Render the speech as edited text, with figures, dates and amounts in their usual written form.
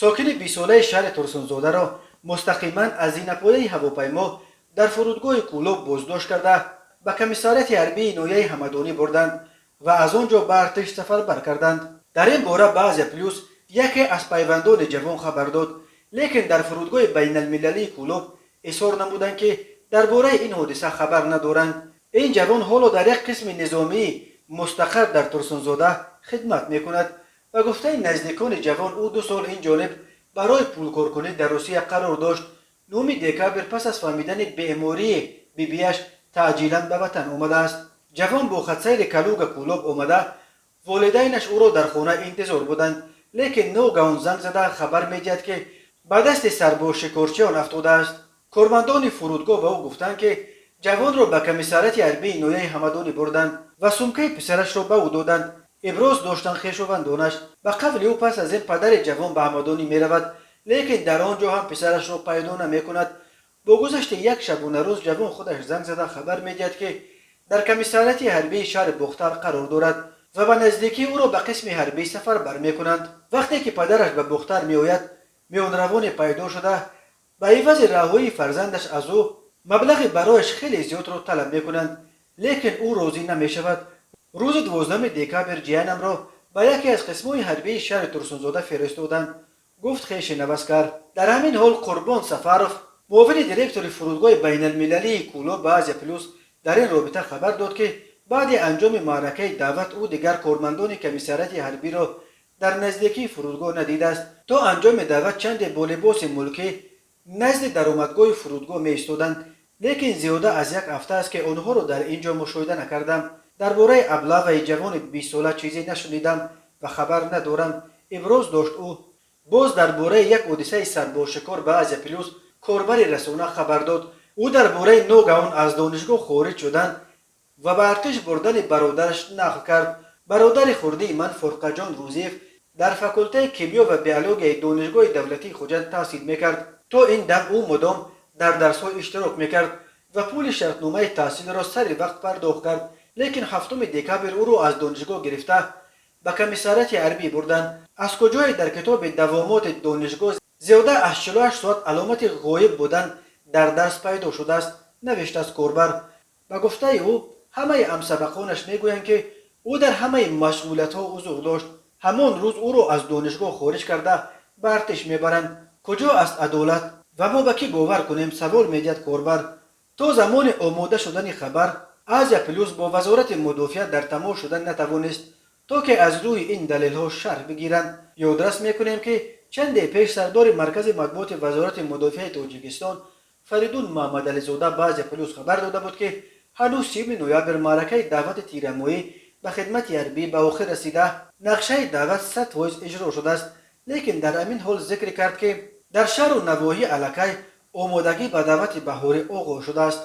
Сокини 20-солаи шаҳри Турсунзодаро мустақиман аз зинапояи ҳавопаймо дар фурудгоҳи Кӯлоб боздошт карда, ба комиссариати ҳарбии ноҳияи Ҳамадонӣ бурданд ва аз он ҷо ба артиш сафарбар карданд. Дар ин бора ба Азия Плюс яке аз пайвандони ҷавон хабар дод, лекин дар фурудгоҳи байналмилалии Кӯлоб изҳор намуданд, ки дар бораи ин ҳодиса хабар надоранд. Ин ҷавон ҳоло дар як қисми низомии мустақар дар Турсунзода хидмат мекунад. Ба гуфтаи наздикони ҷавон, ӯ 2 сол ин ҷониб барои пулкоркунӣ дар Русия қарор дошт. 9 декабр пас аз фаҳмидани бемории бибиаш таъҷилан ба ватан омадааст. Ҷавон бо хатсайри Калуга Кӯлоб омада, волидайнаш ӯро дар хона интизор буданд, лекин ногаҳон занг зада хабар медиҳад, ки ба дасти сарбозшикорчиён афтодааст. Кормандони фурудгоҳ ба ӯ гуфтанд, ки ҷавонро ба комиссариати ҳарбии ноҳияи Ҳамадонӣ бурданд ва сумкаи писарашро ба ӯ доданд, иброз доштанд хешовандонаш. Ба қавли ӯ, пас аз ин падари ҷавон ба Ҳамадонӣ меравад, лекин дар он ҷо ҳам писарашро пайдо намекунад. Бо гузашти як шабонарӯз ҷавон худаш занг зада хабар медиҳад, ки дар комиссариати ҳарбии шаҳри Бохтар қарор дорад ва ба наздикӣ ӯро ба қисми ҳарбӣ сафарбар мекунанд. Вақте ки падараш ба Бохтар меояд, миёнравоне пайдо шуда, ба ивази раҳоии фарзандаш аз ӯ маблағи барояш хеле зиёдро талаб мекунанд, лекин ӯ розӣ намешавад. Рӯзи 12 декабр ҷиянамро ба яке аз қисмҳои ҳарбии шаҳри Турсунзода фиристоданд, гуфт хеши наваскар. Дар ҳамин ҳол Қурбон Сафаров, муовини директори фурудгоҳи байналмилалии Кӯлоб, ба Азия Плюс дар ин робита хабар дод, ки баъди анҷоми маъракаи даъват ӯ дигар кормандони комиссариати ҳарбиро дар наздикии фурудгоҳ надидааст. То анҷоми даъват чанде бо либоси мулкӣ назди даромадгоҳи фурудгоҳ меистоданд, лекин зиёда аз як ҳафта аст, ки онҳоро дар ин ҷо мушоҳида накардам. Дар бораи облаваи ҷавони 20-сола чизе нашунидам ва хабар надорам, иброз дошт ӯ. Боз дар бораи як ҳодисаи сарбозшикор ба Азия Плюс корбари расона хабар дод. Ӯ дар бораи ногаҳон аз донишгоҳ хориҷ шудан ва ба артиш бурдани бародараш нақл кард. Бародари хурдии ман Фурқаҷон Рӯзиев дар факултаи кимиё ва биологияи Донишгоҳи давлатии Хуҷанд таҳсил мекард. То ин дам ӯ мудом дар дарсҳо иштирок мекард ва пули шартномаи таҳсилро сари вақт пардохт кард, лекин 7 декабр ӯро аз донишгоҳ гирифта, ба комиссариати ҳарбӣ бурданд. Аз куҷое дар китоби давомоти донишгоҳ зиёда аз 48 соат аломати ғоиб будан дар дарс пайдо шудааст, навиштааст корбар. Ба гуфтаи ӯ, ҳамаи ҳамсабақонаш мегӯянд, ки ӯ дар ҳамаи машғулиятҳо ҳузур дошт. Ҳамон рӯз ӯро аз донишгоҳ хориҷ карда, ба артиш мебаранд. Куҷо аст адолат ва мо ба кӣ бовар кунем, савол медиҳад корбар. То замони омода шудани хабар Азия Плюс бо Вазорати мудофиа дар тамос шуда натавонист, то ки аз рӯи ин далелҳо шарҳ бигиранд. Ёдрас мекунем, ки чанде пеш сардори маркази матбуоти Вазорати мудофиаи Тоҷикистон Фаридун Маҳмадализода ба Азия Плюс хабар дода буд, ки ҳанӯз 30 ноябр маъракаи даъвати тирамоҳӣ ба хидмати ҳарбӣ ба охир расида, нақшаи даъват 100% иҷро шудааст, лекин дар ҳамин ҳол зикр кард, ки дар шаҳру навоҳӣ аллакай омодагӣ ба даъвати баҳорӣ оғоз шудааст.